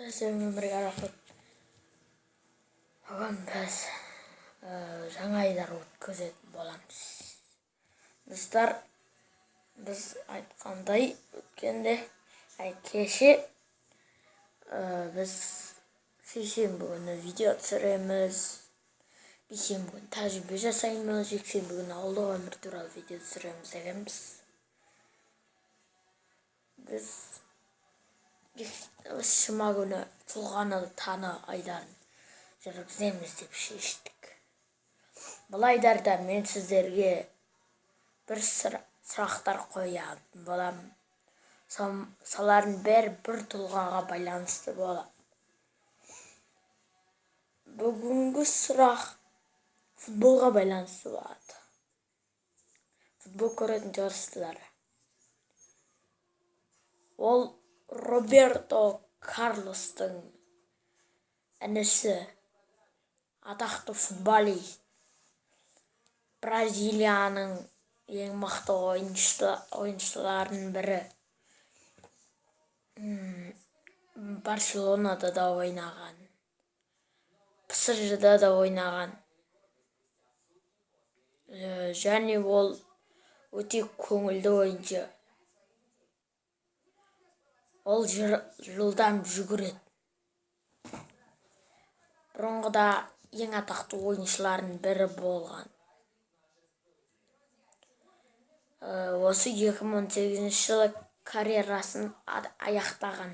Сіздермен бірге Рахмет. Бүгін біз жаңа айдар өткізетін боламыз. Достар, біз айтқандай, өткенде, әй, кеше біз сейсенбі күні видео түсіреміз, бейсенбі күні тәжірибе жасаймыз, жексенбі күні ауылдық өмір туралы видео түсіреміз дегенбіз. Біз осы жұма күні тұлғаны таны айдарын жүргіземіз деп шештік. Бұл айдарда мен сіздерге бір сұрақтар қоятын боламын. Солардың бәрі бір тұлғаға байланысты болады. Бүгінгі сұрақ футболға байланысты болады. Футбол көретін шығарсыздар. Ол Роберто Карлостың інісі, атақты футболист, Бразилияның ең мықты ойыншыларының бірі. Барселонада да ойнаған, ПСЖ-да да ойнаған. Және ол өте көңілді ойыншы. Ол жылдам жүгіреді. Бұрынғыда ең атақты ойыншылардың бірі болған. Осы 2018 жылы карьерасын аяқтаған.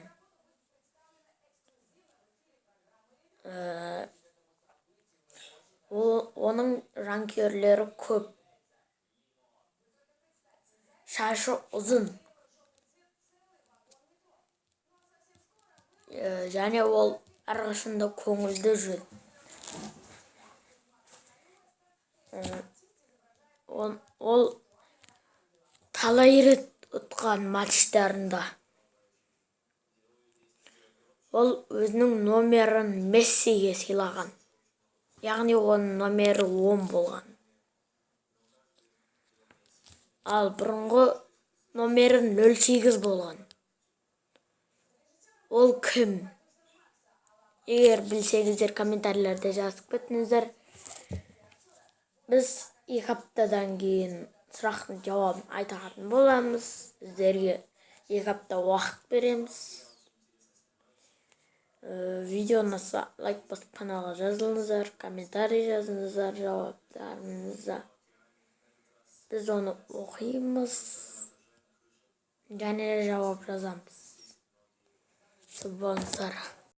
Оның жанкүйерлері көп. Шашы ұзын. Және ол әрқашанда көңілді жүреді. Ол талай рет ұтқан матчтарында. Ол өзінің номерін Мессиге сыйлаған. Яғни оның номері 10 болған. Ал бұрынғы номері 08 болған. Ол кім? Егер білсеңіздер, комментарийлерде жазып кетіңіздер. Біз 2 аптадан кейін сұрақтың жауабын айтатын боламыз. Сіздерге 2 апта уақыт береміз. Видео ұнаса, лайк басып, каналға жазылыңыздар, комментарий жазыңыздар жауаптарыңызды. Біз оны оқимыз және жауап жазамыз. Сау болыңыздар.